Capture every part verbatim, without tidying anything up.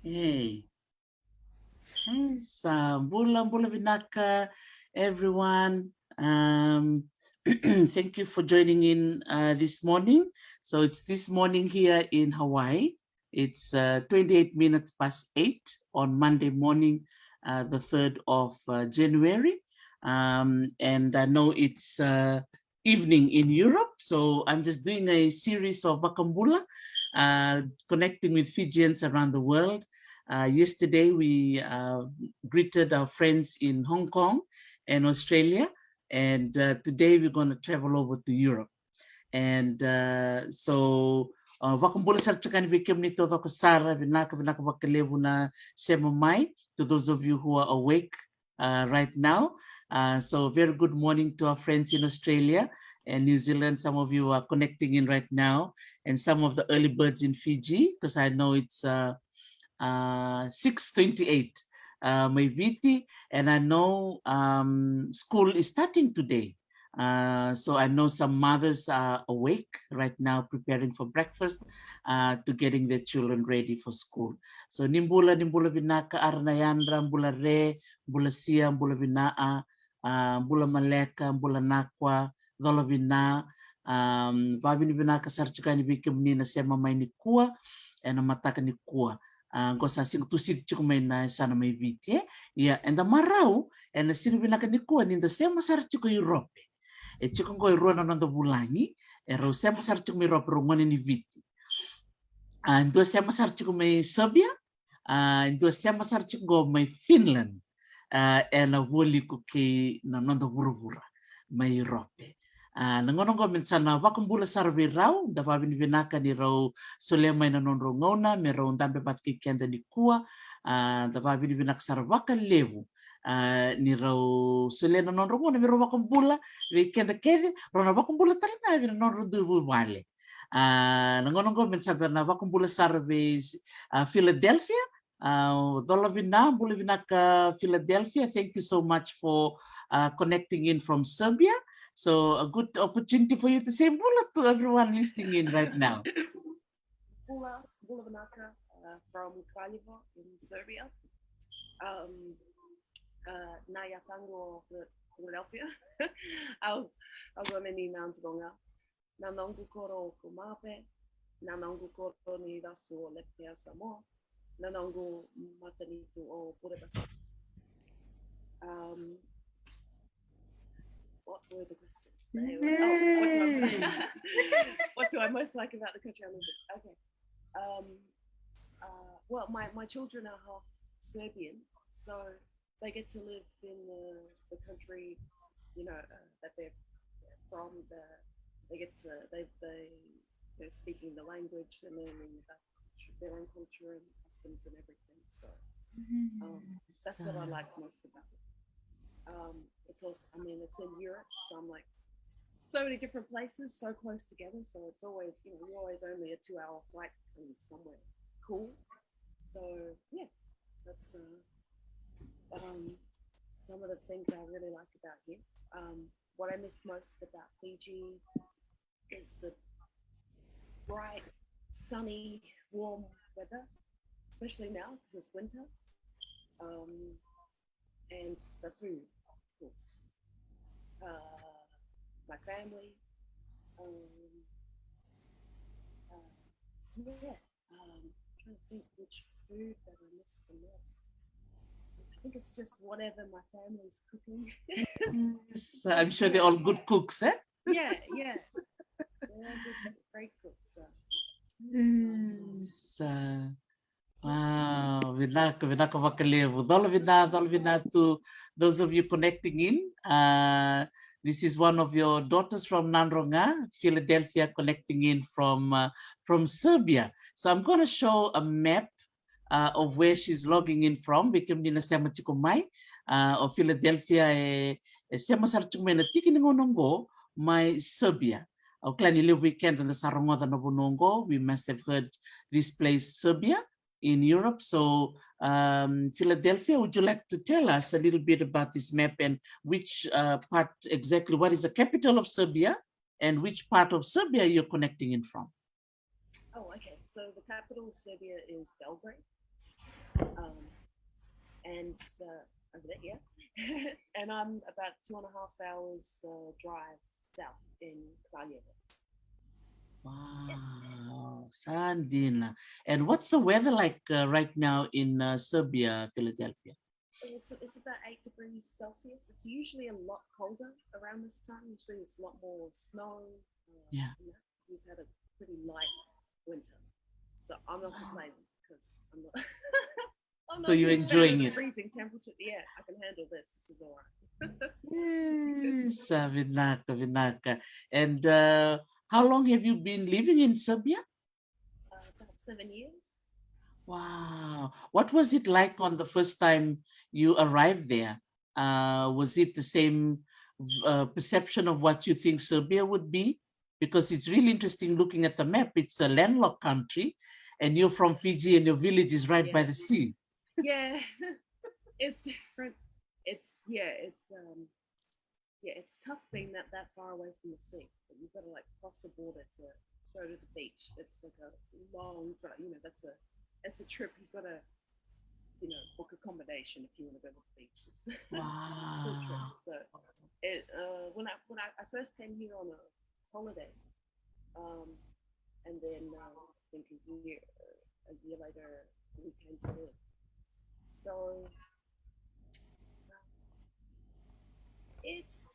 Hey. Hey, sa bula, bula vinaka, everyone. Um, thank you for joining in uh, this morning. So it's this morning here in Hawaii. It's uh, twenty-eight minutes past eight on Monday morning, uh, the third of uh, January. Um, and I know it's uh, evening in Europe. So I'm just doing a series of Vakabula, uh, connecting with Fijians around the world. Uh, yesterday, we uh, greeted our friends in Hong Kong and Australia. And uh, today, we're going to travel over to Europe. And uh, so, uh, vakabula sara tiko yani vei kemuni taucoko sara, vinaka, vinaka vakalevu na sema mai. To those of you who are awake, uh, right now. Uh, so very good morning to our friends in Australia and New Zealand. Some of you are connecting in right now, and some of the early birds in Fiji, because I know it's uh, uh, six twenty-eight uh, mai Viti, and I know um, school is starting today. Uh, so I know some mothers are awake right now preparing for breakfast, uh, to getting their children ready for school. So ni bula, ni bula vinaka, ara na yadra, bula re, bula sia, bula vinaa, uh, bula maleka, bula nakwa, cola vina, um, vavinavinaka sara tiko yani vei kemuni na sema mai nikua, ena mataka nikua. Uh, qo sa siga Tusiti tiko mai na yasana mai Viti, e? Ia, eda marau, ena siga vinaka nikua, ni da sema sara tiko i Europe. E tiko qo e rua na noda vulagi, e rau sema sara tiko mai Europe, rau gone ni Viti. A, dua sema sara tiko mai Serbia, a, dua sema sara tiko qo mai Finland, a, ena vualiku kei na noda vuravura mai Europe. A, na gauna qo me da sa na vakabula sara vei rau, da vavinavinaka ni rau solia mai na nodrau gauna, me rau dabe vata kei keda nikua, a, da vavinavinaka sara vakalevu. A, ni rau solia na nodrau gauna me rau vakabula vei keda kece, rau na vakabula tale ga vei na nodrau dui vuvale. A, na gauna qo me da sa na vakabula sara vei a, Philadelphia. A, cola vina, bula vinaka Philadelphia. Thank you so much for uh, connecting in from Serbia. So a good opportunity for you to say bula to everyone listening in right now. Bula, bula vinaka, uh, from Kraljevo in Serbia. Um, uh, na yacaqu o Philadelphia. Au, au gone ni Mount Gonga. Na noqu koro o Kumape. Na noqu koro ni vasu o Lepea Samoa. Na noqu matanitu o Budapest. Um, what were the questions? They were, oh, what do I, what do I most like about the country I live in? Okay. Um, uh, well, my, my children are half Serbian, so they get to live in the, the country, you know, uh, that they're from. The, they get to, they, they, they're speaking the language and learning about their own culture and customs and everything. So um, that's what I like most about it. Um, it's also, I mean, it's in Europe, so I'm like, so many different places, so close together. So it's always, you know, you're always only a two-hour flight from somewhere cool. So yeah, that's uh, um, some of the things I really like about here. Um, what I miss most about Fiji is the bright, sunny, warm weather, especially now because it's winter. Um, and the food, of course. Uh, my family. Um, uh, yeah. Um, trying to think which food that I miss the most. I think it's just whatever my family's cooking. Yes, I'm sure they're all good cooks, eh? Yeah, yeah. They're all good, great cooks. So. Yes. Uh, wow, vinaka, vinaka vakalevu. Cola vina, cola vina to those of you connecting in. Uh, this is one of your daughters from Nadroga, Philadelphia, connecting in from uh, from Serbia. So I'm going to show a map uh, of where she's logging in from. Vei kemuni na sema tiko mai, uh, o Philadelphia e, e sema sara tiko mai na tiki ni gauna oqo mai Serbia. Au kila ni levu vei keda da sa rogoca na vanua oqo. We must have heard this place, Serbia, in Europe. So, um, Philadelphia, would you like to tell us a little bit about this map and which uh, part exactly, what is the capital of Serbia and which part of Serbia you're connecting in from? Oh, okay. So the capital of Serbia is Belgrade. Um, and uh, over there, yeah. And I'm about two and a half hours uh, drive south in Kraljevo. Wow, sa dina. And what's the weather like uh, right now in uh, Serbia, Philadelphia? It's, it's about eight degrees Celsius. It's usually a lot colder around this time. Usually it's a lot more snow. Uh, Yeah. You know, we've had a pretty light winter. So I'm not Wow. complaining because I'm not. I'm So not you're too bad enjoying with it? Freezing temperature. Yeah, I can handle this. This is all right. Yes, uh, vinaka, vinaka. And uh, how long have you been living in Serbia? Uh, about seven years. Wow. What was it like on the first time you arrived there? Uh, was it the same uh, perception of what you think Serbia would be? Because it's really interesting looking at the map. It's a landlocked country, and you're from Fiji, and your village is right by Yeah. the sea. Yeah, it's different. It's yeah, it's um, yeah, it's tough being that that far away from the sea. But you've got to like cross the border to go to the beach. It's like a long drive. You know, that's a that's a trip. You've got to you know book accommodation if you want to go to the beach. It's a full trip. Wow. So it uh, when I when I, I first came here on a holiday, um, and then uh, I think a year a year later we came to live. So it's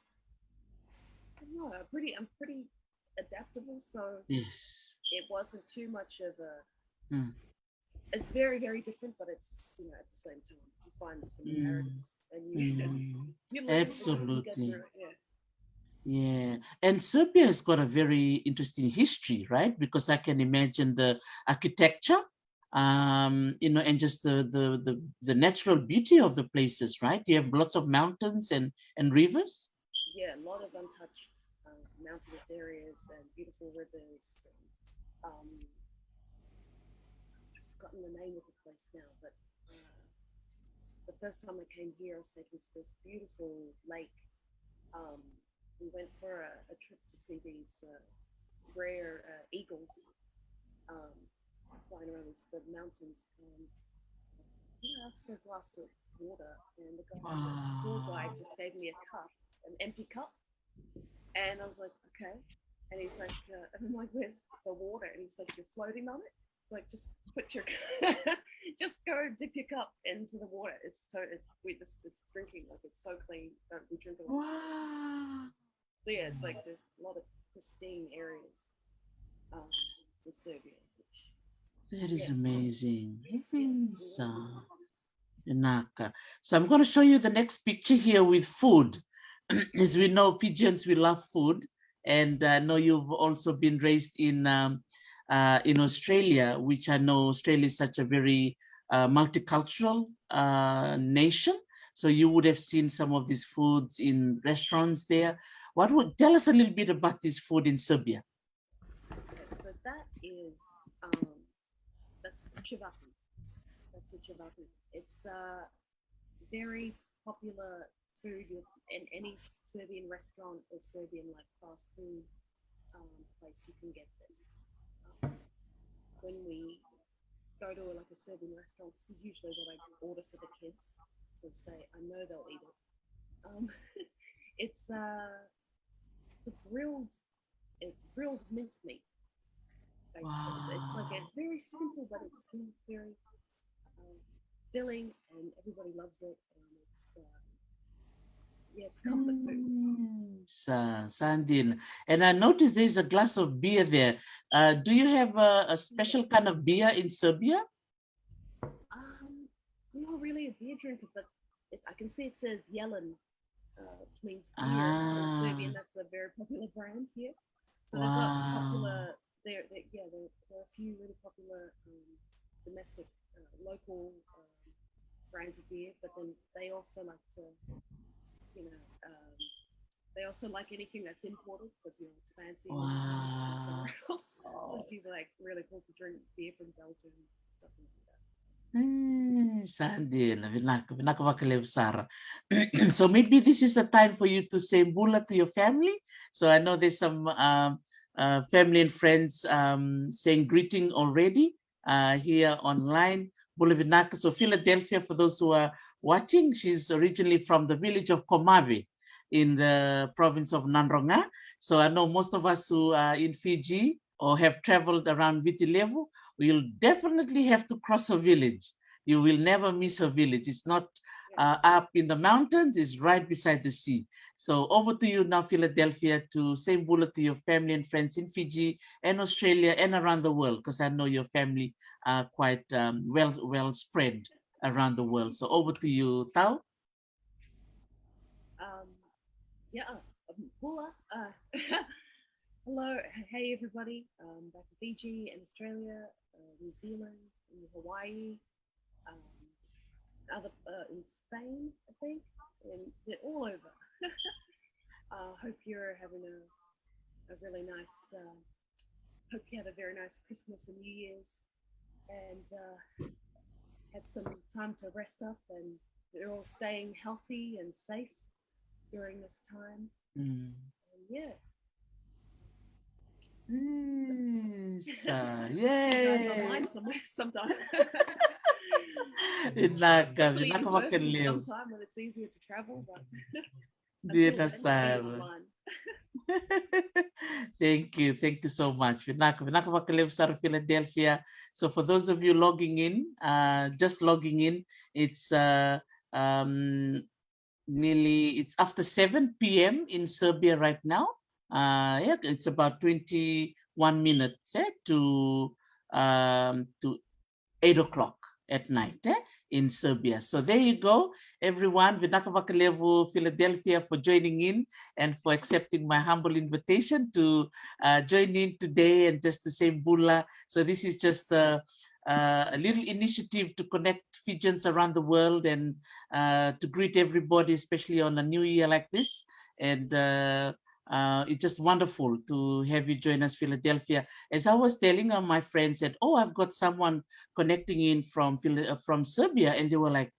I don't know. I'm pretty. I'm pretty adaptable. So Yes. It wasn't too much of a. Mm. It's very very different, but it's you know at the same time you find the similarities and you Mm. you learn from it, you go Absolutely. Through it, yeah. Yeah, and Serbia has got a very interesting history, right? Because I can imagine the architecture, um, you know, and just the the the, the natural beauty of the places, right? You have lots of mountains and and rivers. Yeah, a lot of untouched uh, mountainous areas and beautiful rivers. And, um, I've forgotten the name of the place now, but uh, the first time I came here, I stayed with this beautiful lake. Um, we went for a, a trip to see these uh, rare uh, eagles um, flying around these the mountains, and he asked for a glass of water, and the guy, the tour guide, just gave me a cup, an empty cup, and I was like, okay. And he's like, uh, and I'm like, where's the water? And he's like, you're floating on it. Like, just put your, just go dip your cup into the water. It's so, it's we just, it's drinking like it's so clean. Don't we drink it? Wow. So yeah, it's like there's a lot of pristine areas um, in Serbia. Which, That is yeah. Amazing. Yes, Mm, yes, so, yes. Vinaka. So I'm going to show you the next picture here with food. As we know, Fijians, we love food. And I know you've also been raised in um, uh, in Australia, which I know Australia is such a very uh, multicultural uh, nation. So you would have seen some of these foods in restaurants there. What would tell us a little bit about this food in Serbia? Okay, so that is um, that's chivati. That's a chivati. It's a very popular food with- in any Serbian restaurant or Serbian like fast food um, place. You can get this. Um, when we go to like a Serbian restaurant, this is usually what I order for the kids because they I know they'll eat it. Um, it's uh, the grilled uh, grilled mincemeat. Basically. It's like Wow. It's very simple, but it's still very um, filling, and everybody loves it. And it's uh, yeah, it's comfort food. Mm, sa, sa dina. And I noticed there's a glass of beer there. Uh, do you have a, a special kind of beer in Serbia? Um, I'm not really a beer drinker, but it, I can see it says Jelen, uh, which means beer in Serbian. Ah, That's a very popular brand here. So they've got wow. popular. There, there yeah, there, there are a few really popular um, domestic, uh, local um, brands of beer, but then they also like to, you know, um, they also like anything that's imported because you know it's fancy and you can't get it somewhere Wow. else. So it's usually like really cool to drink beer from Belgium, stuff like that. Mm, sa dina, vinaka, vinaka vakalevu sara. So maybe this is a time for you to say bula to your family. So I know there's some um, uh, family and friends um, saying greeting already uh, here online. Bula vinaka. So Philadelphia, for those who are watching, she's originally from the village of Komave in the province of Nadroga. So I know most of us who are in Fiji or have traveled around Viti Levu, you'll definitely have to cross her village. You will never miss her village. It's not uh, up in the mountains, it's right beside the sea. So over to you now, Philadelphia, to say bula to your family and friends in Fiji and Australia and around the world, because I know your family are quite um, well well spread around the world. So over to you, Tau. Um, yeah, um, bula. Uh, hello, hey everybody. Um, back in Fiji and Australia, uh, New Zealand, in Hawaii, um, other uh, in Spain, I think, and they're all over. uh, hope you're having a, a really nice. Uh, hope you had a very nice Christmas and New Year's, and uh, had some time to rest up, and you're all staying healthy and safe during this time. Mm. And yeah. Isa, You guys are yay! online somewhere sometime. Vinaka, Hopefully in vinaka person vakalevu. Sometime when it's easier to travel. But until Dina then, see you sara. Online. Thank you, thank you so much. Vinaka, vinaka vakalevu sara Philadelphia. So for those of you logging in, uh, just logging in, it's uh, um, nearly, it's after seven p.m. in Serbia right now. Uh, yeah, it's about twenty-one minutes eh, to um, to eight o'clock at night eh, in Serbia. So there you go, everyone. Vinaka vakalevu Philadelphia for joining in and for accepting my humble invitation to uh, join in today and just to say bula. So this is just a, a little initiative to connect Fijians around the world and uh, to greet everybody, especially on a new year like this. And uh, uh, it's just wonderful to have you join us, Philadelphia. As I was telling uh, my friends that, oh, I've got someone connecting in from Phila- uh, from Serbia, and they were like,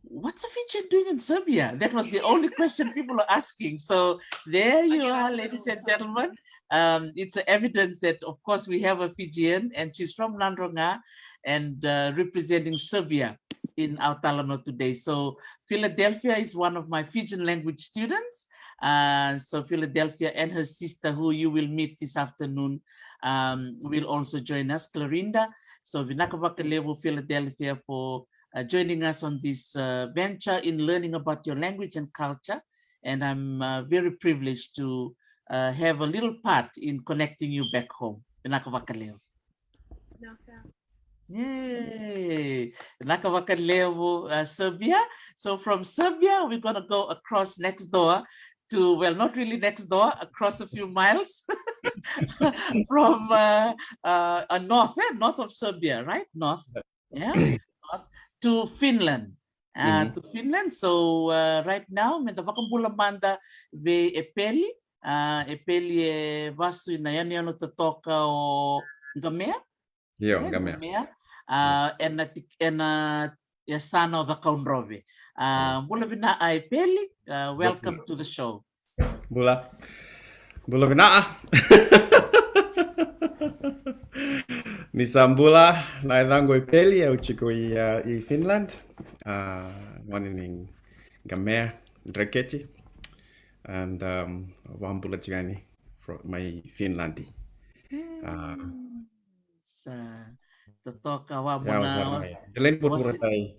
"What's a Fijian doing in Serbia?" That was the only question people are asking. So there you are, ladies and gentlemen. Um, it's evidence that, of course, we have a Fijian, and she's from Nadroga and uh, representing Serbia in our Talanoa today. So Philadelphia is one of my Fijian language students. Uh, so Philadelphia and her sister, who you will meet this afternoon, um, will also join us, Clarinda. So vinaka vakalevu, Philadelphia, for uh, joining us on this uh, venture in learning about your language and culture. And I'm uh, very privileged to uh, have a little part in connecting you back home. Vinaka vakalevu. Vinaka. Yay! Vinaka vakalevu, uh, Serbia. So from Serbia, we're going to go across next door to, well, not really next door, across a few miles from uh, uh, uh, north, eh? North of Serbia, right? North, yeah? North to Finland. Uh, Mhm. To Finland. So uh, right now, me da vakabula mada vei Epeli. Uh, Epeli e vasu ina yanuyanu totoka o Gamea. Io, Eh, Gamea. Gamea. Uh, ena, tik- ena yasana o Cakaudrove. Uh, bula vinaka Epeli. Uh, welcome to the show. Bula. Bula vinaka. Ni sa bula, na yacaqu o Epeli, au tiko i, uh, i Finland. Uh, gone ni Gamea, Dreketi. And um, vakabula tiko yani fro- mai Finlandi. Uh, Sa totoka wa mo yawa na sara mai. Delaini purapura wase- tai.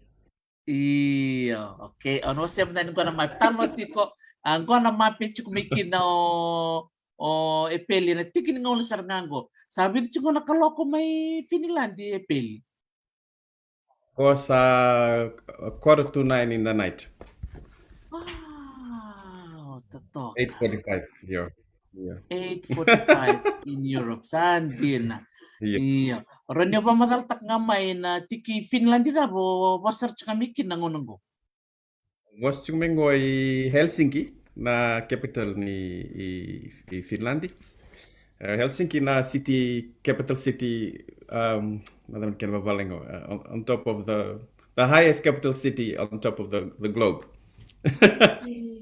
Io, okay. Au na wasea mada ni qo na mape. Talanoa tiko, a, qo na mape e tiko mai kina o, o Epeli, na tiki ni gauna sara ga qo. Sa vica tiko na kaloko mai Finiladi, Epeli? Qo sa, uh, quarter to nine in the night. Wow, totoka. Eight forty-five, io. Io. Eight forty-five in Europe. Sa dina. Io. Io. O rawa ni o vakamacalataka ga mai na tiki Finiladi cava o vosa sara tiko ga mai kina na gauna qo? Vosa tiko mai qo i Helsinki, na capital ni i, i Finiladi. Uh, Helsinki na city, capital city, um, na cava na kena vavalagi qo, uh, on, on top of the, the highest capital city on top of the, the globe.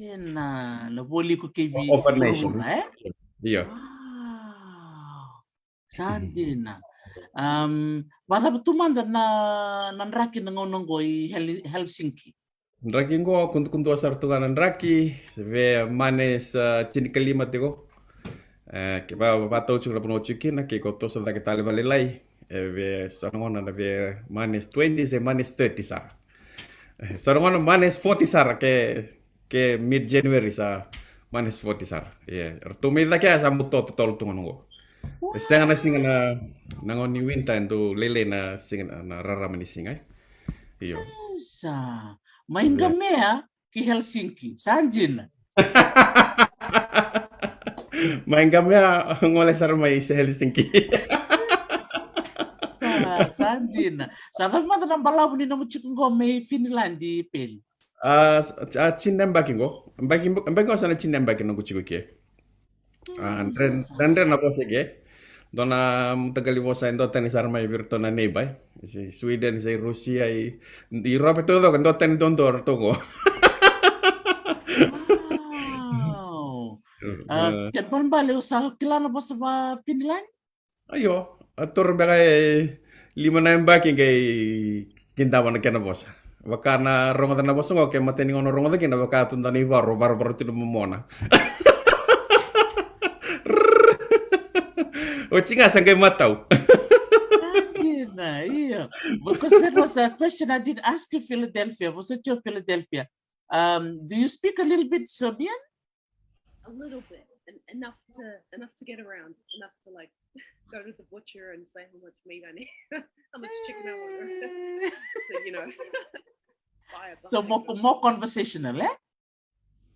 Ena, na voli ko kei vi Of a nation. Vuravura, eh? Io. Wow. Sa dina. Um, vacava tu mada na, na draki na gauna oqo i Hel-, Helsinki? Draki oqo, kudukudua sara tu ga na draki, vei minus, uh, tinikalima tiko. E, ke va, vatau tiko na vanua tiko kina, ke ko toso cake tale vakalailai, e, vei so na gauna na vei minus twenty se minus thirty sara. E, so na gauna minus forty sara ke, ke mid January sa minus forty sara. Ia, ratou mai cake ya sa buto totolo tu ga na oqo. E sega na siga na, na gauna ni winter e dau lailai na siga na, na rarama ni siga, e. Io. Isa, mai Gamea ki Helsinki, sa dina. Mai Gamea gole sara mai se Helsinki. Sa, sa dina. Sa cava mada na balavu ni nomu tiko qo mai Finland, Peli? A, s-, a, tini na yabaki qo. Yabaki, yabaki qo sa na tini na yabaki noqu tiko ke. A, dre-, dredre na vosa ke. Dua na mataqali vosa e duatani sara mai vei iratou na neighbor. Se Sweden, se Rusia, i, i Europe taucoko, duatani duadua o ratou qo. Wow. A, kena ibalebale o sa kila na vosa va Finland? Io, a toro beka e lima na yabaki qai kidava na kena vosa. Vaka na rogoca na vosa qo, ke matai ni gauna rogoca kina, vaka tu dua na ivaro, varavara tu na momona. Oti ga sa qai matau. Sa dina, io. Because that was a question I did ask you, Philadelphia. Vosa tiko Philadelphia. Um, do you speak a little bit Serbian? A little bit, en-, enough to, enough to get around, enough to, like, go to the butcher and say how much meat I need, how much chicken I want, so, you know, buy a bucket. So more, more conversational, e?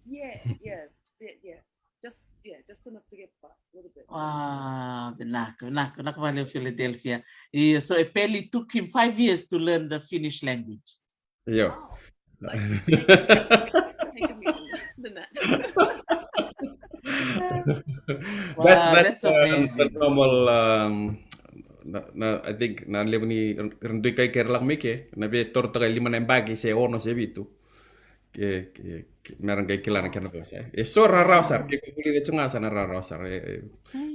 Yeah, yeah, yeah, yeah. Just, yeah, just enough to get by, a little bit. Wow, vinaka, vinaka, vinaka vakalevu Philadelphia. Yeah, so e Peli took him five years to learn the Finnish language. Io. Wow. Like, take, take a minute than that. Wow, that's, that's, that's, um, amazing. The normal, um, na, na, I think, na levu ni ra-, ra dui kai ke ra lako mai ke, na vei toro toka e lima na yabaki se ono se vitu. Ke, ke, ke, me ra qai kila na kena vosa, e. E so rarawa sara, ke ko vulica tu ga sa na rarawa sara, e, e.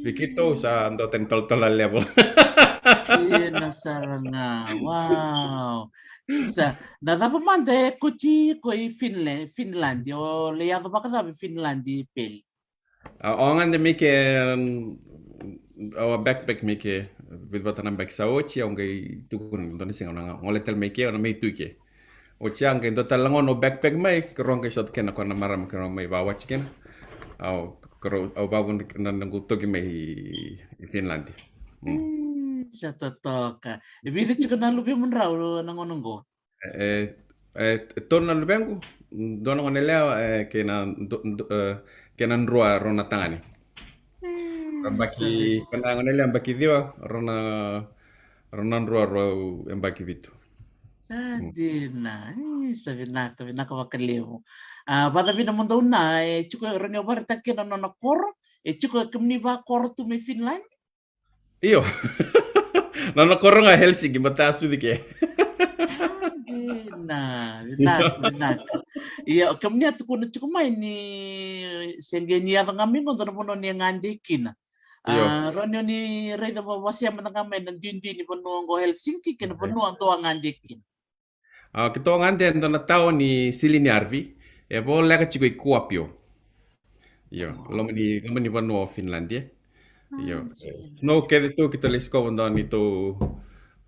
Vei keitou sa duatani totolo na level. Io, na sara ga. Wow. Isa, na cava mada e kauti iko i Finla-, Finland? O lai yaco vakacava i Finland, Peli? A, au gade mai ke, um, au a backpack mai ke, vica vata na baki sa oti, au qai tukuna dua na siga au na gole tale mai ke, au na mai tu i ke. Oti au qai dua tale na gauna au backpack mai, keirau qai sota kina ko na marama keirau mai vawati kina. Au, keirau, au vavuna na noqu toki mai i, i Finland. Mm. Mm, sa totoka. E vica tiko na luvemu drau na gauna oqo? E, e, e tolu na luvequ, dua na gone yalewa, e, kei na du-, du-, e, kei na drua rau na tagane. Mm, yabaki, sa vi- kei na gone yalewa yabaki ciwa, rau na, rau na drua rau yabaki vitu. Sa dina, isa vinaka, vinaka vakalevu. A, vacava na nomudou na, e tiko, rawa ni vakaraitaka kina na nona koro, e tiko kemuni vakoro tu mai Finland? Io. Na nona koro ga Helsinki, baleta a sucu i ke. Sa dina, vinaka, vinaka. Io, kemuni a tukuna tiko mai ni se qai ni yaco ga mai qo dua na vanua ni a gade kina. Io. A, rawa ni o ni raica va-, wasea mada ga mai na duidui ni vanua qo Helsinki kei na vanua dou a gade kina. A, keitou a gade e dua na taoni i Silinjärvi, e voleka tiko i Kuopio. Io, loma ni, loma ni vanua o Finland, e. Io. A, sega. Snow kece tu, keitou lai sikova dua neitou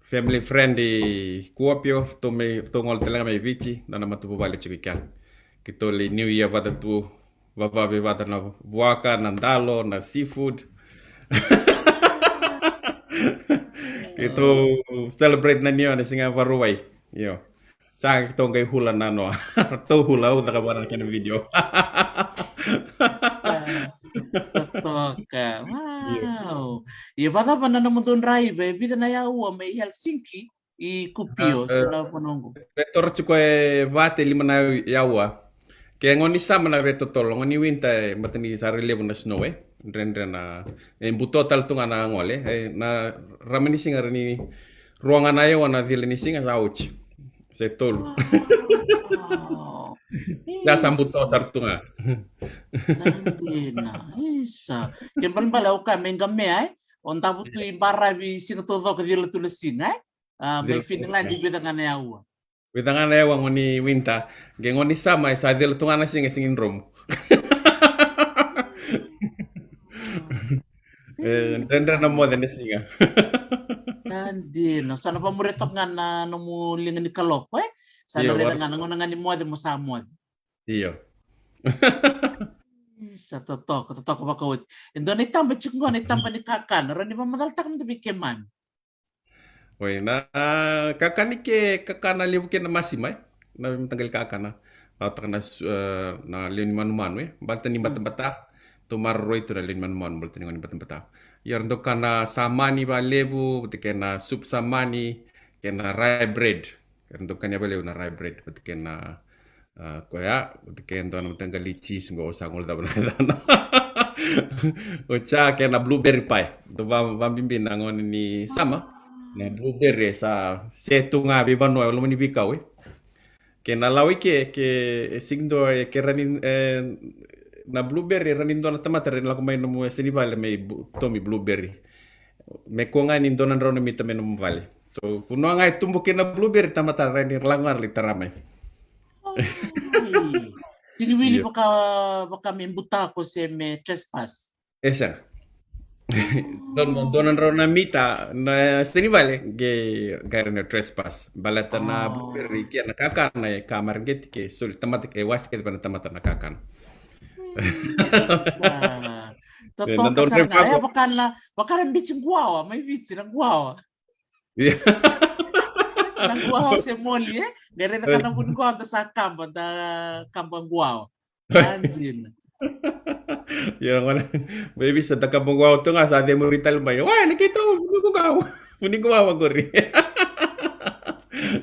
family friend i Kuopio, tou mai, tou gole tale ga mai Viti, dua na matavuvale tiko i kea. Keitou lai New Year vata tu, vavavi vata na vuaka, na dalo, na seafood. Keitou celebrate na New Year na siga Vakarauwai. Io. Sa keitou qai hula nanoa. Ratou hula, au caka vaka na kena video. Sa totoka. Io. Wow. Ia, vacava na nomudou draiva, e vica na yaua mai Helsinki i Kuopio, a, se na vanua qo? E toro tiko e va te lima na yaua. Ke gauna ni summer na veitotolo, gauna ni winter e matani sa ra levu na snow, e. Dredre na, e buto tale tu ga na gole, e, na rarama ni siga rawa ni rua ga na yaua, na cila ni siga sa oti. Se tolu. Wow. Sa, sa buto sara tu ga. Sa dina. Isa. Kena ibalebale au kaya mai Gamea, e. O davo tu i baravi siga taucoko, cila tu na siga, e? A, mai Finland, vica ga na aua. Vica ga na aua goni winter. Qe goni summer e sa cila tu ga na siga, e sega ni dromu. E dredre na moce na siga. Sa dina. Sa na vamuria toka ga na nomu liga ni kaloko, e? Sa na raica ga na gauna ga ni moce mo sa moce. Io. Sa totoka, totoka vakaoti. E dua na itaba tiko qo, na itaba ni kakana. Rawa ni vakamacalataka mada vei keimami? Oi, na, a, kakana i ke, kakana levu kei na masima, e? Na veimataqali kakana. Vakataka na su-, e, na lewe ni manumanu, e? Baleta ni batabata. Tou maroroi tu na lewe ni manumanu baleta ni gauna ni batabata. Ia era dau kana samani valevu, vata kei na supu samani, kei na rye bread. Era dau kania valevu na rye bread, vata kei na, a, koya, vata kei dua na mataqali cheese qo, au sa guilecava na yacana. Oti ya kei na blueberry pie. Dau va-, vabibi na gauna ni summer. Na blueberry e sa se tu ga veivanua e loma ni veikau, e. Kei na lawa i ke, ke, e sega ni dua, e, ke rawa ni, e, na blueberry, e rawa ni dua na tamata rawa ni lako mai nomu yasa ni vale me bu-, tomi blueberry. Me kua ga ni dua na drau na mita mai nomu vale. So, vanua ga e tubu kina na blueberry, tamata rawa ni lako ga ra lai tara mai. Oi. Sega ni wili vaka, vaka me butako se me trespass. E sega. Dua, dua na drau na mita na yasa ni vale, qai, qai rawa ni trespass. Baleta na blueberry kei na kakana e ka mareqeti, ke soli tamata, ke wase kece vei na tamata na kakana. Isa. Totoka sara ga. E, vaka na, vaka na beach guawa mai Viti, na guawa. Ia. Na guawa se moli, e? Qai raica ka na vu ni guawa da sa kaba, da kaba guawa. Sa dina. Ia, gona, mai Viti sa da kaba guawa tu ga, sa cemuri tale mai. Wa, na keitou vu ni guawa. Vu ni guawa qori.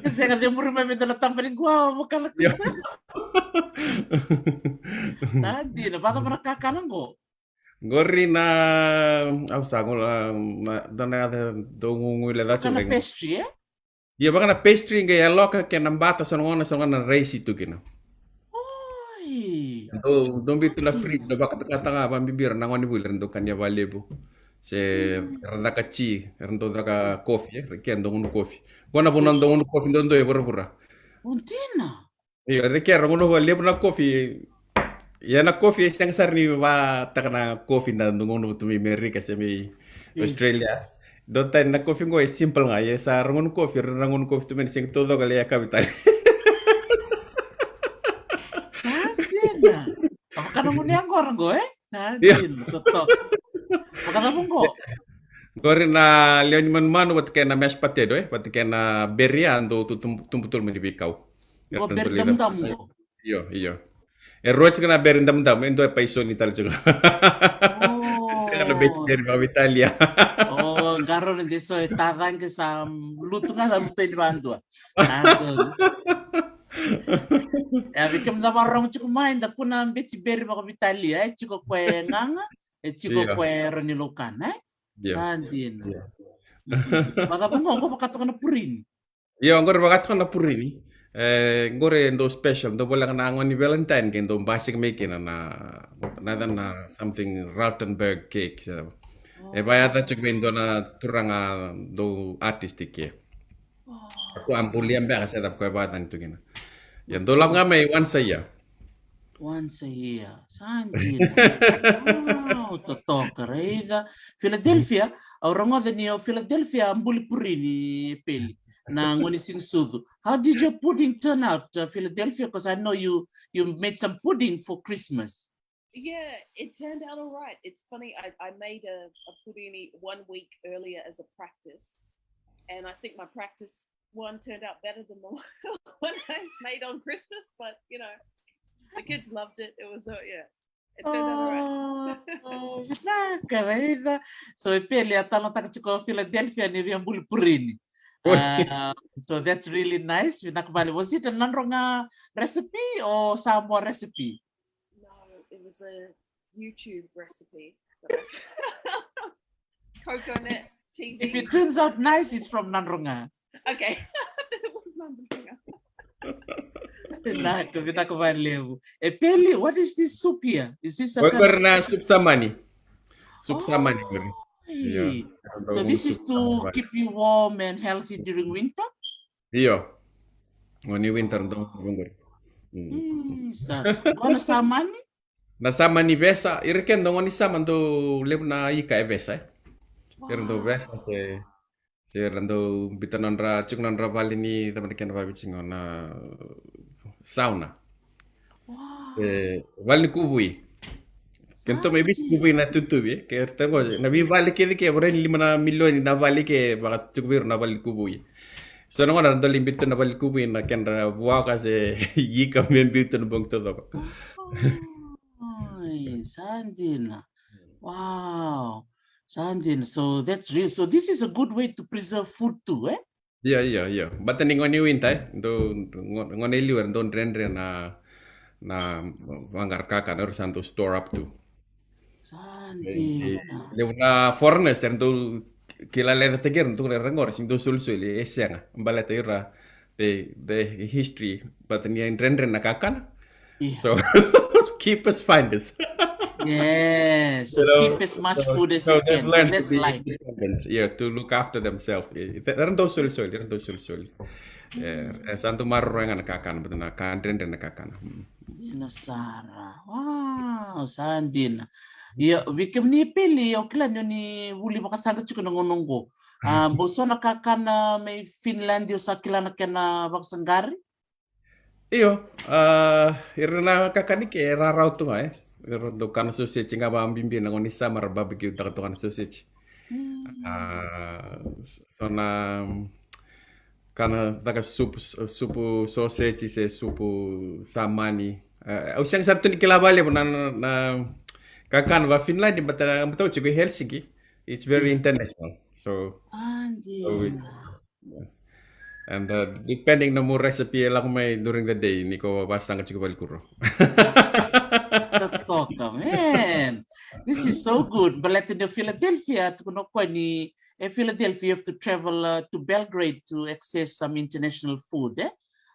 Sega, cemuri mai me da na taba ni guawa, vaka na keitou. Sa dina, vacava na kakana qo? Qori na, au sa qo na, na, dua na yaca dau guguileca tu. Vaka na pastry, e? Ia, vaka na pastry qai yaloka kei na bata, so na gauna, so na gauna na raisi tu kina. Oi. Dau, dau biu tu na fridge, dau vakataka ga, vabibi ira na gonevuli era dau kania valevu. Se era caka tea, era dau caka kofi, e, ke dau gunu kofi. Qo na vanua dau gunu kofi duadua e vuravura. O dina. Io, e rairai ra gunuva levu na kofi. Ia na kofi e sega sara ni vakataka na kofi da gunuva tu mai Merika se mai Australia. Dua tani na kofi qo e simple ga, ia sa ra gunu kofi, ra gunu kofi tu mai, sega taucoko lai yakavi tale. Sa dina. Vaka na gunu yaqona qo, e? Sa dina, totoka. Vakacava qo? Qori na lewe ni manumanu vata kei na mashed potato, e? Vata kei na beri a dau tu, tubu, tubu tolu mai ni veikau. Qo beri damudamu qo. Io, io. E rua tiko na beri damudamu, e dua e paisoni tale tiko. O. Sega na beach beri vakaveitalia. O, qarauna de so e tacaqe sa lutu ga, sa lutu yani vakadua. Sa donu. E, vei kemudou vakarorogo tiko mai, da kua na beach beri vakaveitalia, e tiko koya e gaga, e tiko koya e rawa ni laukana, e? Io. Sa dina. Io. Vakacava qo, qo vaka toka na purini? Io, qori vaka toka na purini. E, qori e dau special, dau voleka na gone ni Valentine, ke dau basika mai kina na, na, na, na something Rautenberg cake, se cava. E vakayaca tiko vei dua na turaga dau artist i ke. Ko a bulia beka se cava ko e vakayacani tu kina. Ia dau lako ga mai once a year. Once a year. Sa dina. Wow, totoka, raica. Philadelphia, au rogoca ni o Philadelphia a buli purini, e Peli. Na gone ni siga sucu. How did your pudding turn out, uh, Philadelphia? 'Cause I know you, you made some pudding for Christmas. Yeah, it turned out all right. It's funny, I, I made a, a purini one week earlier as a practice, and I think my practice one turned out better than the one I made on Christmas, but, you know, the kids loved it. It was, uh, yeah, it turned out all right. Oh, vinaka, raica. So e Peli a talanoataka tiko o Philadelphia ni via buli purini. Oi. Uh, so that's really nice. Vinaka vale. Was it a Nadroga recipe or Samoa recipe? No, it was a YouTube recipe. Coconut T V. If it turns out nice, it's from Nadroga. Okay. It was Nadroga. Vinaka, vinaka valevu. E Peli, what is this soup here? Is this a kind of soup? Qori na supu samani. Supu samani qori. Hey. So this is to keep you warm and healthy during winter? Io. Oni winter dau qori. Isa. Qo na samani? Na samani vesa, ira keda oni sama dau levu na ika e vesa. Ira dau vesa se se ra dau bita nodra, tiko nodra vale ni, tamata kena vavitigo na sauna. E vale ni kuvui. Kena toma e viti kuvui na tutuvi, ke rita qo na veivale kece ke vare ni lima na milioni na vale ke vakatiko vei ira na vale ni kuvui. So na gona ra dau lai bita na vale ni kuvui na kedra vuaka se ika me biuta na bogi taucoko. Ai, sa dina. Wow. Sa dina. So that's real. So this is a good way to preserve food too, eh? Ia, ia, ia. Bata ni gone winter, eh? Dou gone liu era dou dredre na na vaqara kakana era sa dou store up tu. Sa dina. Levu na foreigners era dou kila lecataki era dou era qori, se dou solisoli e sega. Baleta ira the the history, bata ni dredre na kakana. So keep us finders. Yes, so keep as much food as you can, because that's life. Yeah, to look after themselves. Era dau solisoli, era dau solisoli. E sa dau maroroya ga na kakana, bata na ka dredre na kakana. Dina sara. Wow, sa dina. Ia, vei kemuni Peli, au kila ni oni vuli vakasaqa tiko na gauna oqo. A, bau so na kakana mai Finland o sa kila na kena vakasaqari? Io, a, ira na kakana ke rarau tu ga, e. Ira dau kana soseji ga, vabibi na gone ni summer ra barbecue taka tu ga na soseji. A, so na kana taka supu, supu soseji se supu samani. A, au sega sara tu ni kila valevu na, na, na kakana va Finland, but, a, but au tiko i Helsinki. It's very international. So, and uh, depending na mo recipe e lako mai during the day, ni ko vasaqa tiko valikuro. Totoka, man. This is so good. Baleta ni Philadelphia, tukuna o koya ni e Philadelphia, you have to travel, uh, to Belgrade to access some international food, eh?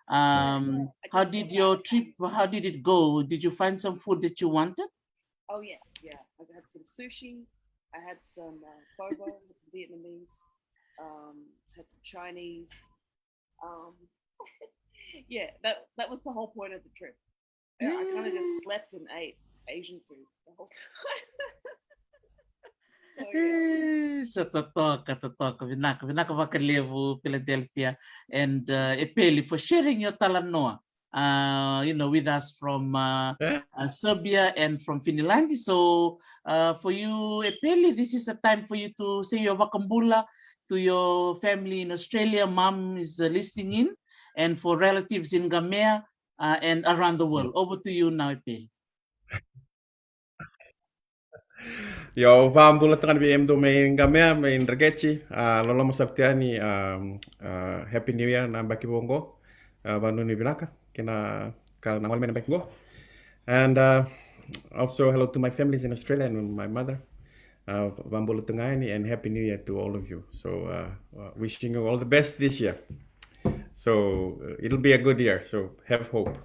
Um, how did your trip, how did it go? Did you find some food that you wanted? Oh yeah, yeah. I had some sushi. I had some uh, pho bo, had some Vietnamese. Um, had some Chinese. Um, yeah, that that was the whole point of the trip. Yeah, I kind of just slept and ate Asian food the whole time. So, yeah. Sa totoka, totoka. Vinaka, vinaka vakalevu, Philadelphia. And uh, Epeli, for sharing your talanoa uh, you know, with us from uh, uh, Serbia and from Finland. So uh, for you, Epeli, this is a time for you to say your vakabula to your family in Australia. Mom is uh, listening in, and for relatives in Gamea uh, and around the world. Over to you now, Epeli. Io, au vakabula tiko ga vei kemudou mai Gamea, mai Dreketi, a, loloma sara tiko yani, a, a, Happy New Year na yabaki vou oqo, a, vakanuinui vinaka kei na ka na gole mai na yabaki oqo. And uh, also hello to my families in Australia and my mother. Uh, vakabula tiko ga yani and Happy New Year to all of you. So uh, uh, wishing you all the best this year. So uh, it'll be a good year. So have hope.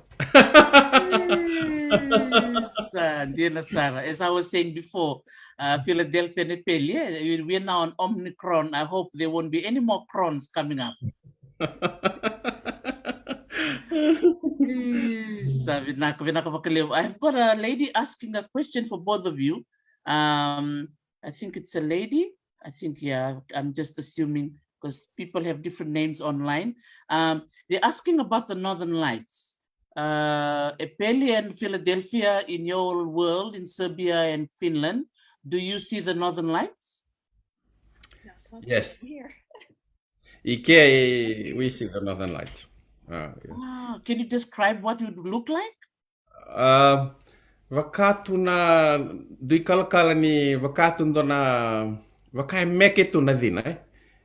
Sa dina sara. As I was saying before, uh, Philadelphia and Epeli, eh, we- we're now on Omicron. I hope there won't be any more crons coming up. Sa vinaka, vinaka vakalevu. I've got a lady asking a question for both of you. Um, I think it's a lady. I think, yeah, I'm just assuming because people have different names online. Um, they're asking about the Northern Lights. Uh, Epeli and Philadelphia, in your world, in Serbia and Finland, do you see the Northern Lights? Yes. Here. I ke, we see the Northern Lights. Ah, yeah. Ah, can you describe what it would look like? Ah, vaka tu na dui kalakala ni vaka tu dua na vaka e meke tu na cina, e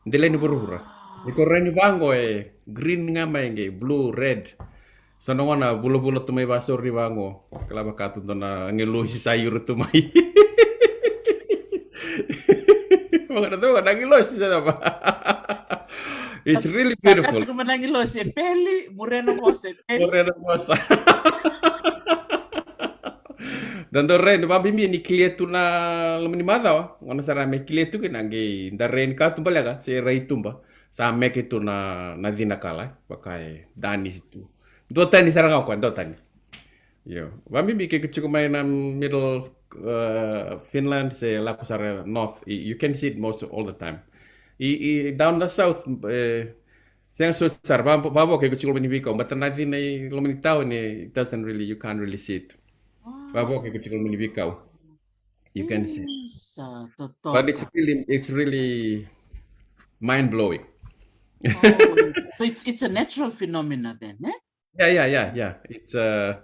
dela ni vuravura. Ni ko rai ni vaqo e green ga mai qai blue, red. So na gona vulavula tu mai vasauri vaqo, kala vaka tu dua na agilosi sa yuru tu mai. Vaka na dua na agilosi sa dava. It's really beautiful. Sa ka tu na agilosi, Epeli, muria na vosa, Epeli. Muria na vosa. Da dau rai, da vabibi ni kilia tu na loma ni macawa, gona sara me kilia tu kina qai da rai ni ka tu baleka se rai tuba. Sa meke tu na, na cina kala, e, vaka e danisi tu. Dua tani sara ga o koya, dua tani. Io. Vabibi ke ko tiko mai na middle, uh, Finland, se lako sara north, y-, you can see it most all the time. I, i down the south, e, sega soti sara, va, vavo ke ko tiko loma ni veikau, but na cina i loma ni town, e, it doesn't really, you can't really see it. Vavo ke ko tiko loma ni veikau, you can see it. Isa, totoka. But it's really, it's really mind blowing. Oh, so it's, it's a natural phenomena then, eh? Yeah, yeah, yeah, yeah. It's, uh,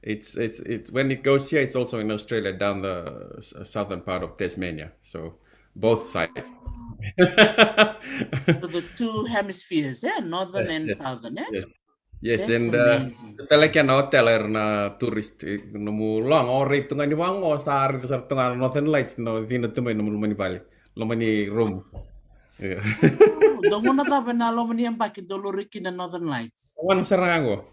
it's, it's, it's when it goes here, it's also in Australia, down the s-, southern part of Tasmania. So both sides. So the two hemispheres, eh? Northern and southern, eh? Yes. Yes, and, uh, tale kena hotel era na tourist, e, nomu loga o rai tu ga ni vago, sa raica sara tu ga na Northern Lights, na cina tu mai nomu loma ni vale, loma ni room. Io. Oh, dou gauna cava na loma ni yabaki dou lori kina Northern Lights? Gauna sara ga qo.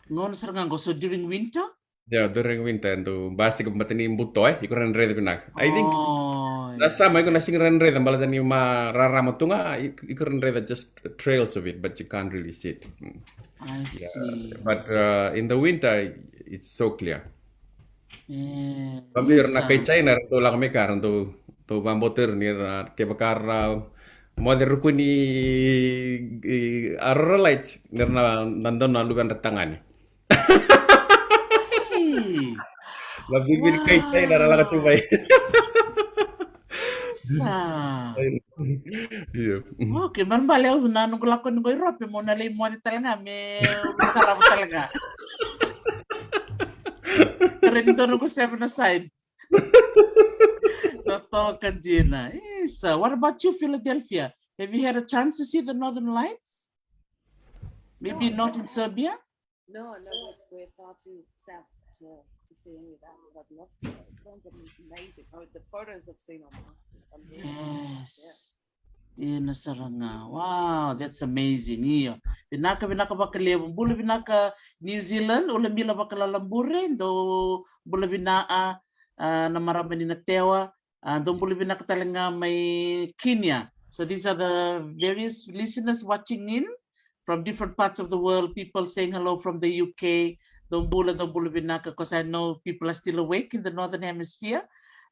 Gauna sara ga qo, so during winter? Yeah, during winter, dou basika baleta ni buto, e, iko rawa ni raica vinaka. I think last summer iko na sega ni rawa ni raica baleta ni ma rarama tu ga, i-, iko rawa ni raica just trails of it, but you can't really see it. Mm. I see. But, uh, in the winter, it's so clear. E, vabira na kai China, ratou lako mai ka, ratou, ratou vabauta ira ni ra, kevaka ra moce ruku ni, i, Aurora Lights, ni ra na, na donu na luvedra tagane. Hey! Vabira kai China ra lako tu mai. Isa. Io. Okay, balebale au na noqu lako ni qo Europe, mo na lai moce tale ga me sarava tale ga. Rai ni dua noqu seven aside. Totoka dina. Isa, what about you, Philadelphia? Have you had a chance to see the Northern Lights? Maybe not in Serbia? No, no, we're, we're far too south to, to see any of that, but I'd love to. It sounds amazing. Oh, the photos I've seen online. Yes. Dina sara ga. Wow, that's amazing. Io. Vinaka, vinaka vakalevu. Bula vinaka New Zealand, Ulamila Vakalalabure, dou bula vinaka, a, na marama ni Natewa, a, dou bula vinaka tale ga mai Kenya. So these are the various listeners watching in from different parts of the world, people saying hello from the U K. Dou bula, dou bula vinaka, 'cause I know people are still awake in the Northern Hemisphere.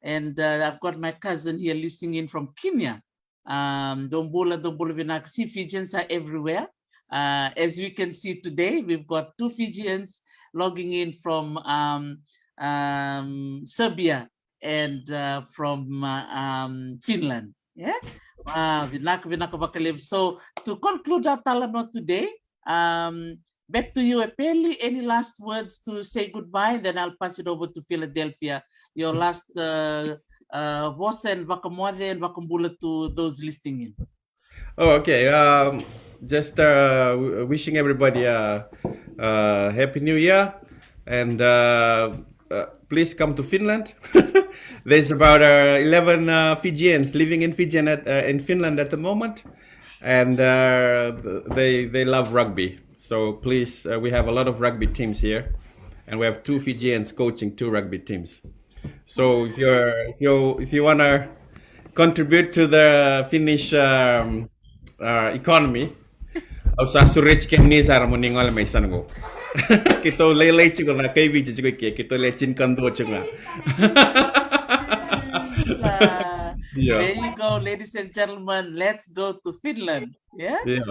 And, uh, I've got my cousin here listening in from Kenya. Um, dou bula, dou bula vinaka. See, Fijians are everywhere. Uh, as we can see today, we've got two Fijians logging in from, um, um, Serbia and, uh, from, uh, um, Finland. Yeah? Wow, vinaka, vinaka vakalevu. So, to conclude our talanoa today, um, back to you, Epeli. Any last words to say goodbye? Then I'll pass it over to Philadelphia. Your last, uh, uh, vosa and vakamoce and vakabula to those listening in. Oh, okay. Um, just, uh, w-, wishing everybody a, a happy New Year, and, uh, uh, please come to Finland. There's about, uh, eleven, uh, Fijians living in Fijian at, uh, in Finland at the moment, and, uh, they, they love rugby. So please, uh, we have a lot of rugby teams here, and we have two Fijians coaching two rugby teams. So if you're, if you, if you wanna contribute to the Finnish, um, uh, economy, au sa sureti kemuni sara mo ni gole mai Sango. Keitou lailai tiko, na kai Viti tiko i ke, keitou le tinikadua tiko ga. There you go, ladies and gentlemen. Let's go to Finland. Yeah? Yeah.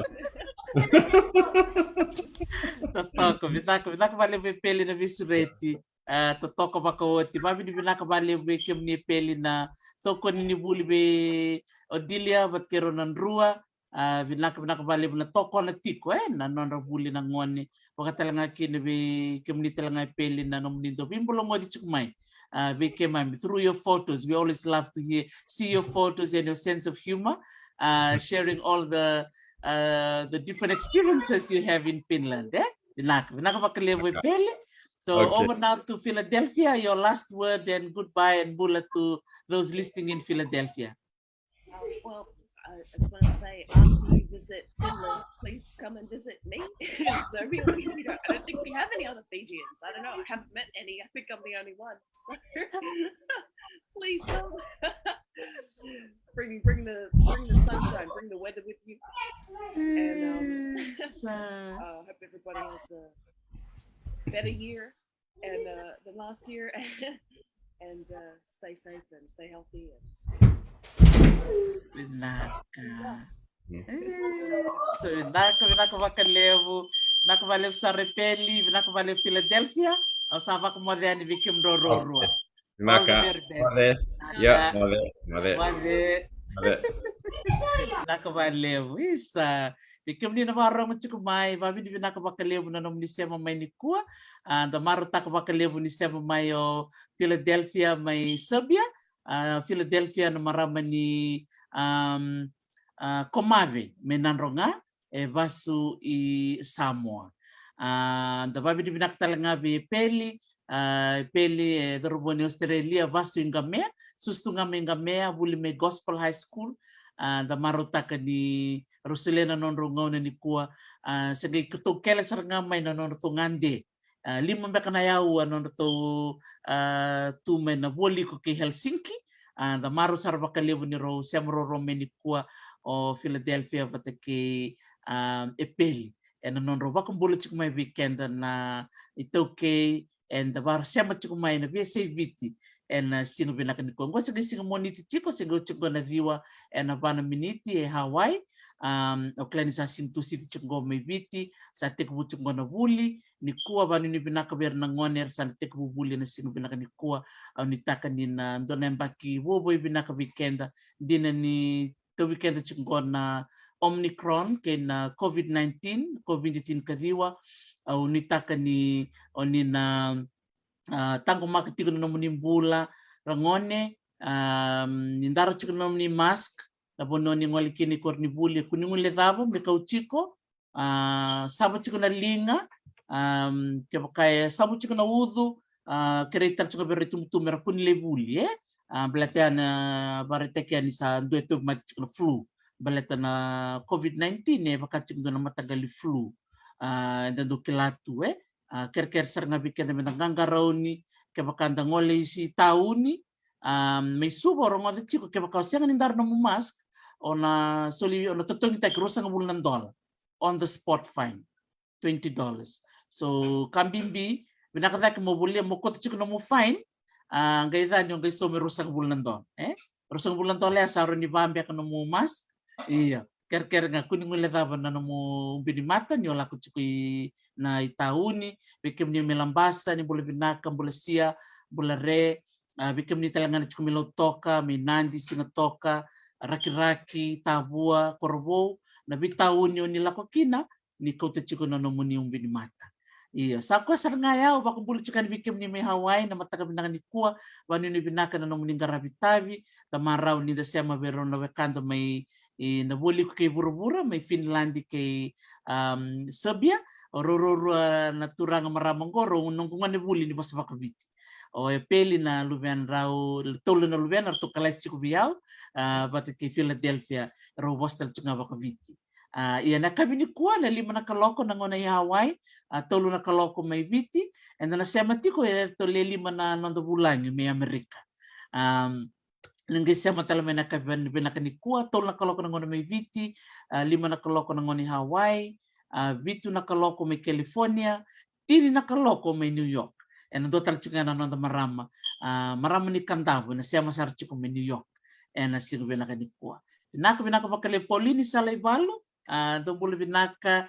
Totoka, vinaka, vinaka vakalevu Epeli na veisureti. A, totoka vakaoti. Vavinavinaka vakalevu vei kemuni Epeli na tokoni ni vuli vei Odilia vata kei rau na drua. A, vinaka, vinaka vakalevu na tokona tiko, e, na nodra vuli na gone. Vaka tale ga kina vei kemuni tale ga Epeli na nomuni dau veibulagoci tiko mai, a, vei keimami through your photos. We always love to hear, see your photos and your sense of humor, uh, sharing all the, uh, the different experiences you have in Finland, eh? Vinaka, vinaka vakalevu Epeli. So, okay, over now to Philadelphia, your last word and goodbye and bula to those listening in Philadelphia. Uh, well, I was going to say, after you visit Finland, please come and visit me. So everyone, we don't, I don't think we have any other Fijians. I don't know. I haven't met any. I think I'm the only one. So please come. Bring, bring the, bring the sunshine. Bring the weather with you. And um, Isa. I hope everybody has a better year and uh, the last year, and uh, stay safe and stay healthy. And Vinaka. Eh, so vinaka, vinaka vakalevu. Vinaka vakalevu sara Peli, vinaka vakalevu Philadelphia. Au sa vakamoce yani vei kemudrau ruarua. All the Vinaka. very best. Moce. Ia, Vinaka. moce, moce, Moce. moce. Vinaka vakalevu. Isa. Vei kemuni na vakarogo tiko mai, vavinavinaka vakalevu na nomuni sema mai nikua. A, da marautaka vakalevu ni sema mai o Philadelphia mai Serbia. A, Philadelphia na marama ni um, a, Komave mai Nadroga, e vasu i Samoa. A, da vavinavinaka tale ga vei Peli, a, Peli e cauravou ni Australia, vasu i Gamea, susu tu ga mai Gamea, vuli mai Gospel High School. A, da marautaka ni rau solia na nodrau gauna nikua. A, se qai katou kele sara ga mai na nodratou gade. A, lima beka na yaua nodratou a, tu mai na Vualiku kei Helsinki. A, da marau sara vakalevu ni rau sema ruarua mai nikua o Philadelphia vata kei a, Epeli. Ena nodrau vakabula tiko mai vei keda na iTaukei, eda varau sema tiko mai na veiyasai Viti ena siga vinaka nikua. Qo se qai siga Moniti tiko, se qai tiko na ciwa ena va na miniti e Hawaii. Um, o kila ni sa siga Tusiti tiko qo mai Viti, sa tekivu tiko qo na vuli. Nikua, vavinavinaka vei ira na gone era sa na tekivu vuli ena siga vinaka nikua. Au nuitaka ni na dua na yabaki vovo vinaka vei keda, dina ni tauvi keda tiko qo na Omicron kei na COVID nineteen, COVID tinikaciwa. Au nuitaka ni o ni na a, taqomaka tiko na nomuni bula, ragone, a, ni dara tiko na nomuni mask na vanua ni gole kina i koronivuli, kua ni guilecava me kau tiko. A, sava tiko na liga, a, kevaka e savu tiko na ucu, a, kerei tale tiko vei ira itubutubu me ra kua ni lai vuli, e? A, baleta ya na vakaraitaki ya ni sa dua e tauvimate tiko na flu. Baleta na COVID nineteen e vaka tiko dua na mataqali flu. A, eda dau kila tu, e? A, kerekere sara ga vei keda me da qaqarauni, kevaka da gole i tauni, a, mai Suva o rogoca tiko, kevaka o sega ni dara nomu mask, o na soli, o na totogitaki ruasagavulu na dola. On the spot fine, twenty dollars. So, ka bibi, vinaka cake mo volia, mo kauta tiko nomu fine, a, qai ca ni o qai sauma e ruasagavulu na dola, e? Ruasagavulu na dola ya sa rawa ni va beka nomu mask. Ia, kerekere ga, kua ni guilecava na nomu ubi ni mata ni o lako tiko i na itauni. Vei kemuni mai Labasa, ni bula vinaka, bula sia, bula re. A, vei kemuni tale ga na tiko mai Lautoka, mai Nadi, Sigatoka, Rakiraki, Tavua, Korovou, na veitauni o ni lako kina, ni kauta tiko na nomuni ubi ni mata. Ia, sa koya sara ga ya, au vakabula tiko yani vei kemuni mai Hawaii na mataka vinaka nikua. Vavinavinaka na nomuni qaravi tavi, da marau ni da sema vei rau na wekada mai i na Vualiku kei vuravura, mai Finland kei, um, Serbia. O rau ruarua na turaga marama qo, rau noqu gone vuli ni vosa vakaviti. O Epeli na luvedrau, tolu na luvena, ratou kalasi tiko vei au, a, vata kei Philadelphia, rau vosa tale tiko ga vakaviti. A, ia na yakavi nikua, na lima na kaloko na gauna i Hawaii, a, tolu na kaloko mai Viti, eda na sema tiko e ratou le lima na noda vulagi mai Amerika. Um, ni qai sema tale mai na yakavi vinaka nikua, tolu na kaloko na gauna mai Viti, a, lima na kaloko na gauna i Hawaii, a, vitu na kaloko mai California, tini na kaloko mai New York. Ena dua tale tiko ga na noda marama, a, marama ni Kadavu, ena sema sara tiko mai New York ena siga vinaka nikua. Vinaka, vinaka vakalevu Pauline Salaivalu, a, dou bula vinaka,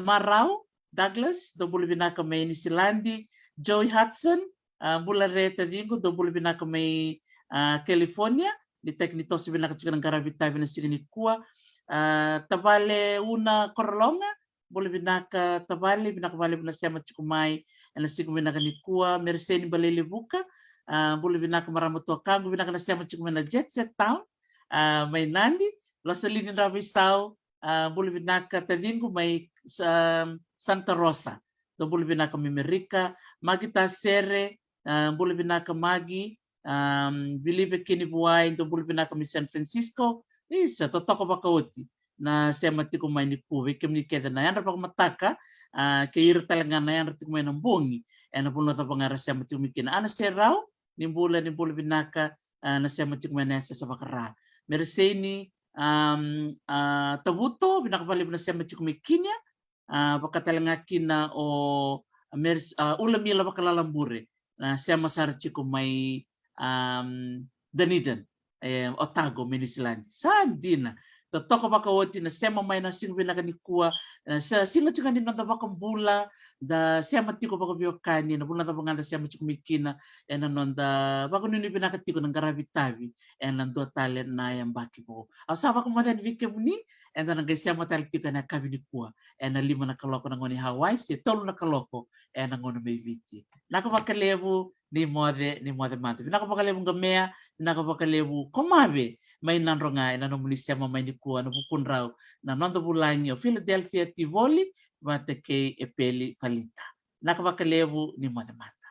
Marau Douglas, dou bula vinaka mai Niusiladi, Joey Hudson, a, bula re taciqu, dou bula vinaka mai, a, California. Nuitaki ni toso vinaka tiko na qaravi tavi na siga nikua. A, tavale Una Korologa, bula vinaka tavale, vinaka vakalevu na sema tiko mai ena siga vinaka nikua. Mereseni Balelevuka, a, bula vinaka marama tuakaqu, vinaka na sema tiko mai na Jet Set Town, a, mai Nadi. Losalini Draveisau, a, bula vinaka taciqu mai, sa-, Santa Rosa. Dou bula vinaka mai Amerika. Magi Tasere, a, bula vinaka Magi. Um, Vilive Kenivuai, dou bula vinaka mai San Francisco. Isa, totoka vakaoti na sema tiko mai nikua. Vei kemuni kece na yadra vakamataka, a, kei ira tale ga na yadra tiko mai na bogi, ena vanua cava ga era sema tiko mai kina. Ana Serau, ni bula, ni bula vinaka, a, na sema tiko mai na yasayasa vakaRa. Mereseini, um, a, Tavuto, vinaka vakalevu na sema tiko mai kina, a, vaka tale ga kina o Meres-, a, Ulamila Vakalalabure, na sema sara tiko mai, um, Dunedin, e, Otago, mai New Zealand. Sa dina. Totoka vakaoti na sema mai na siga vinaka nikua, e, sa siga tiko ni noda vakabula, da sema tiko vakaveiwekani, na vanua cava ga da sema tiko mai kina, ena noda vakanuinui vinaka tiko na qaravi tavi ena dua tale na yabaki vou. Au sa vakamacala vei kemuni, eda na qai sema tale tiko ena yakavi nikua, ena lima na kaloko na gauna i Hawaii, se tolu na kaloko ena gauna mai Viti. Vinaka vakalevu, ni moce, ni moce mada. Vinaka vakalevu Qamea, vinaka vakalevu Komave, mai Nadroga ena nomuni sema mai nikua ena vukudrau na noda vulagi o Philadelphia Tivoli vata kei Epeli Falita. Vinaka vakalevu, ni moce mada.